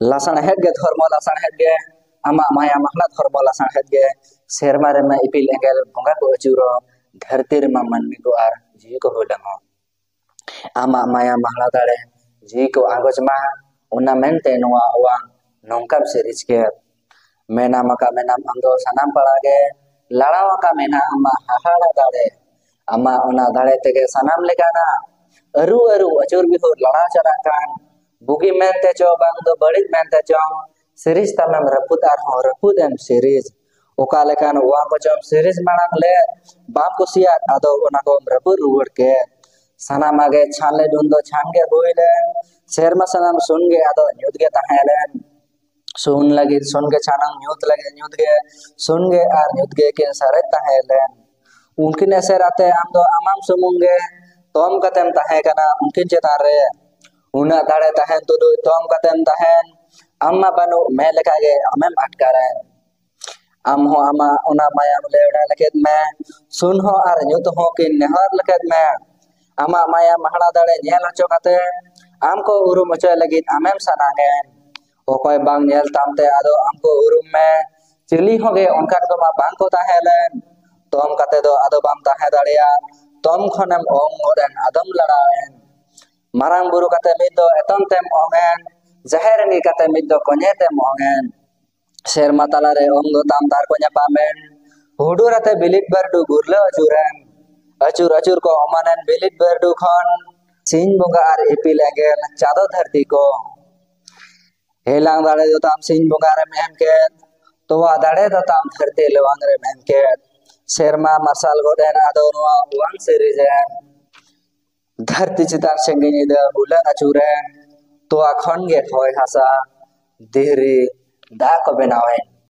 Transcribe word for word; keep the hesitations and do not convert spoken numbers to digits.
ᱞᱟᱥᱟᱬᱦᱮᱫ ᱜᱮ ᱫᱷᱚᱨᱢᱚ ᱞᱟᱥᱟᱬᱦᱮᱫ ᱜᱮ, ᱟᱢᱟᱜ ᱢᱟᱭᱟ ᱢᱟᱦᱞᱟ ᱫᱷᱚᱨᱢᱚ ᱞᱟᱥᱟᱬᱦᱮᱫ ᱜᱮ᱾ ᱥᱮᱨᱢᱟ ᱨᱮᱢᱟ ᱤᱯᱤᱞ ᱮᱸᱜᱮᱞ ᱵᱚᱸᱜᱟ ᱠᱚ ᱟᱹᱪᱩᱨᱚᱜ, ᱫᱷᱟᱹᱨᱛᱤ ᱨᱮᱢᱟ ᱢᱟᱹᱱᱢᱤ ᱠᱚ ᱟᱨ ᱡᱤᱣᱤ ᱠᱚ ᱦᱩᱞᱟᱹᱝᱚᱜ᱾ ᱟᱢᱟᱜ ᱢᱟᱭᱟ ᱢᱟᱦᱞᱟ ᱫᱟᱲᱮ ᱡᱤᱣᱤ ᱠᱚ ᱟᱸᱜᱚᱪ ᱢᱟ, ᱚᱱᱟ ᱢᱮᱱᱛᱮ ᱱᱚᱣᱟ ᱚᱣᱟᱝ ᱱᱚᱝᱠᱟᱢ ᱥᱤᱨᱤᱡᱽ ᱠᱮᱫ᱾ ᱢᱮᱱᱟᱢ ᱟᱠᱟᱫ ᱢᱮᱱᱟᱢ ᱟᱢ ᱫᱚ ᱥᱟᱱᱟᱢ ᱯᱟᱲᱟ ᱜᱮ, ᱞᱟᱲᱟᱣ ᱟᱠᱟᱫ ᱢᱮᱱᱟᱜ ᱟᱢᱟᱜ ᱦᱟᱦᱟᱲᱟ ᱫᱟᱲᱮ᱾ ᱟᱢᱟᱜ ᱚᱱᱟ ᱫᱟᱲᱮ ᱛᱮᱜᱮ ᱥᱟᱱᱟᱢ ᱞᱮᱠᱟᱱᱟᱜ ᱟᱹᱨᱩ ᱟᱹᱨᱩ ᱟᱹᱪᱩᱨ ᱵᱤᱦᱩᱨ ᱞᱟᱲᱟᱣ ᱪᱟᱞᱟᱜ ᱠᱟᱱ, ᱵᱩᱜᱤ ᱢᱮᱱᱛᱮ ᱪᱚ ᱵᱟᱝ ᱫᱚ ᱵᱟᱹᱲᱤᱡ ᱢᱮᱱᱛᱮ ᱪᱚᱝ ᱥᱤᱨᱤᱡᱽ ᱛᱟᱢᱮᱢ ᱨᱟᱹᱯᱩᱫ ᱟᱨᱦᱚᱸ ᱨᱟᱹᱯᱩᱫ ᱮᱢ ᱥᱤᱨᱤᱡᱽ᱾ ᱚᱠᱟ ᱞᱮᱠᱟᱱ ᱚᱣᱟᱝ ᱠᱚᱪᱚᱢ ᱥᱤᱨᱤᱡᱽ ᱢᱟᱲᱟᱝ ᱞᱮᱫ, ᱵᱟᱢ ᱠᱩᱥᱤᱭᱟᱜ ᱟᱫᱚ ᱚᱱᱟ ᱠᱚᱢ ᱨᱟᱹᱯᱩᱫ ᱨᱩᱣᱟᱹᱲ ᱠᱮᱫ᱾ ᱥᱟᱱᱟᱢᱟᱜ ᱜᱮ ᱪᱷᱟᱱ ᱞᱮ ᱰᱩᱱ ᱫᱚ ᱪᱷᱟᱱ ᱜᱮ ᱦᱩᱭ ᱞᱮᱱ, ᱥᱮᱨᱢᱟ ᱥᱟᱱᱟᱢ ᱥᱩᱱ ᱜᱮ ᱟᱫᱚ ᱧᱩᱛ ᱜᱮ ᱛᱟᱦᱮᱸ ᱞᱮᱱ᱾ ᱥᱩᱱ ᱞᱟᱹᱜᱤᱫ ᱥᱩᱱ ᱜᱮ ᱪᱷᱟᱱᱟᱢ ᱧᱩᱛ ᱞᱟᱹᱜᱤᱫ ᱧᱩᱛ ᱜᱮ ᱥᱩᱱ ᱜᱮ ᱟᱨ ᱧᱩᱛ ᱜᱮ ᱠᱤᱱ ᱥᱟᱨᱮᱡ ᱛᱟᱦᱮᱸ ᱞᱮᱱ᱾ ᱩᱱᱠᱤᱱ ᱮᱥᱮᱨ ᱟᱛᱮ ᱟᱢ ᱫᱚ ᱟᱢᱟᱢ ᱥᱩᱢᱩᱝ ᱜᱮ ᱛᱚᱢ ᱠᱟᱛᱮᱢ ᱛᱟᱦᱮᱸ ᱠᱟᱱᱟ ᱩᱱᱠᱤᱱ ᱪᱮᱛᱟᱱ ᱨᱮ᱾ ᱩᱱᱟᱹᱜ ᱫᱟᱲᱮ ᱛᱟᱦᱮᱱ ᱛᱩᱞᱩᱡ ᱛᱚᱢ ᱠᱟᱛᱮᱢ ᱛᱟᱦᱮᱱ, ᱟᱢ ᱢᱟ ᱵᱟᱹᱱᱩᱜ ᱢᱮ ᱞᱮᱠᱟᱜᱮ ᱟᱢᱮᱢ ᱟᱴᱠᱟᱨᱮᱱ᱾ ᱟᱢ ᱦᱚᱸ ᱟᱢᱟᱜ ᱚᱱᱟ ᱢᱟᱭᱟᱢ ᱞᱮᱣᱲᱟ ᱞᱮᱠᱮᱫ ᱢᱮ, ᱥᱩᱱ ᱦᱚᱸ ᱟᱨ ᱧᱩᱛ ᱦᱚᱸ ᱠᱤᱱ ᱱᱮᱦᱚᱨ ᱞᱮᱠᱮᱫ ᱢᱮ᱾ ᱟᱢᱟᱜ ᱢᱟᱭᱟᱢ ᱢᱟᱦᱲᱟ ᱫᱟᱲᱮ ᱧᱮᱞ ᱦᱚᱪᱚ ᱠᱟᱛᱮ ᱟᱢ ᱠᱚ ᱩᱨᱩᱢ ᱦᱚᱪᱚᱭ ᱞᱟᱹᱜᱤᱫ ᱟᱢᱮᱢ ᱥᱟᱱᱟᱝᱮᱱ᱾ ᱚᱠᱚᱭ ᱵᱟᱝ ᱧᱮᱞ ᱛᱟᱢ ᱛᱮ ᱟᱫᱚ ᱟᱢ ᱠᱚ ᱩᱨᱩᱢ ᱢᱮ᱾ ᱪᱤᱞᱤ ᱦᱚᱸ ᱜᱮ ᱚᱱᱠᱟᱱ ᱠᱚᱢᱟ ᱵᱟᱝ ᱠᱚ ᱛᱟᱦᱮᱸ ᱞᱮᱱ᱾ ᱛᱚᱢ ᱠᱟᱛᱮ ᱫᱚ ᱟᱫᱚ ᱵᱟᱢ ᱛᱟᱦᱮᱸ ᱫᱟᱲᱮᱭᱟᱜ᱾ ᱛᱚᱢ ᱠᱷᱚᱱᱮᱢ ᱚᱝ ᱜᱚᱫ ᱮᱱ ᱟᱫᱚᱢ ᱞᱟᱲᱟᱣ ᱮᱱ᱾ ᱢᱟᱨᱟᱝ ᱵᱩᱨᱩ ᱠᱟᱛᱮ ᱢᱤᱫ ᱫᱚ ᱮᱛᱚᱢ ᱛᱮᱢ ᱚᱝ ᱮᱱ᱾ ᱡᱟᱦᱮᱨ ᱨᱮᱸᱜᱮ ᱠᱟᱛᱮ ᱢᱤᱫ ᱫᱚ ᱠᱚᱧᱮ ᱛᱮᱢ ᱚᱝ ᱮᱱ᱾ ᱥᱮᱨᱢᱟ ᱛᱟᱞᱟᱨᱮ ᱚᱝ ᱫᱚ ᱛᱟᱢ ᱫᱟᱨ ᱠᱚ ᱧᱟᱯᱟᱢ ᱮᱱ᱾ ᱦᱩᱰᱩᱨ ᱟᱛᱮ ᱵᱤᱞᱤᱫ ᱵᱟᱹᱨᱰᱩ ᱜᱩᱨᱞᱟᱹ ᱟᱹᱪᱩᱨ ᱮᱱ᱾ ᱟᱹᱪᱩᱨ ᱟᱹᱪᱩᱨ ᱠᱚ ᱚᱢᱟᱱ ᱮᱱ ᱵᱤᱞᱤᱫ ᱵᱟᱹᱨᱰᱩ ᱠᱷᱚᱱ᱾ ᱥᱤᱧ ᱵᱚᱸᱜᱟ ᱟᱨ ᱤᱯᱤᱞ ᱮᱸᱜᱮᱞ ᱪᱟᱸᱫᱚ ᱫᱷᱟᱹᱨᱛᱤ ᱠᱚ᱾ ᱦᱮᱞᱟᱝ ᱫᱟᱲᱮ ᱫᱚ ᱛᱟᱢ ᱥᱤᱧ ᱵᱚᱸᱜᱟ ᱨᱮᱢ ᱮᱢ ᱠᱮᱫ᱾ ᱛᱚᱣᱟ ᱫᱟᱲᱮ ᱫᱚ ᱛᱟᱢ ᱫᱷᱟᱹᱨᱛᱤ ᱞᱮᱣᱟᱝ ᱨᱮᱢ ᱮᱢ ᱠᱮᱫ᱾ ᱥᱮᱨᱢᱟ ᱢᱟᱨᱥᱟᱞ ᱜᱚᱫ ᱮᱱ ᱟᱫᱚ ᱱᱚᱣᱟ ᱚᱣᱟᱝ ᱥᱤᱨᱤᱡ ᱮᱱ᱾ ᱫᱷᱟᱹᱨᱛᱤ ᱪᱮᱛᱟᱱ ᱥᱮᱸᱜᱮ ᱧᱤᱫᱟᱹ ᱦᱩᱞᱟᱹᱝ ᱟᱹᱪᱩᱨ ᱮᱱ᱾ ᱛᱚᱣᱟ ᱠᱷᱚᱱ ᱜᱮ ᱦᱚᱭ ᱦᱟᱥᱟ ᱫᱷᱤᱨᱤ ᱫᱟᱜ ᱠᱚ ᱵᱮᱱᱟᱣ ᱮᱱ᱾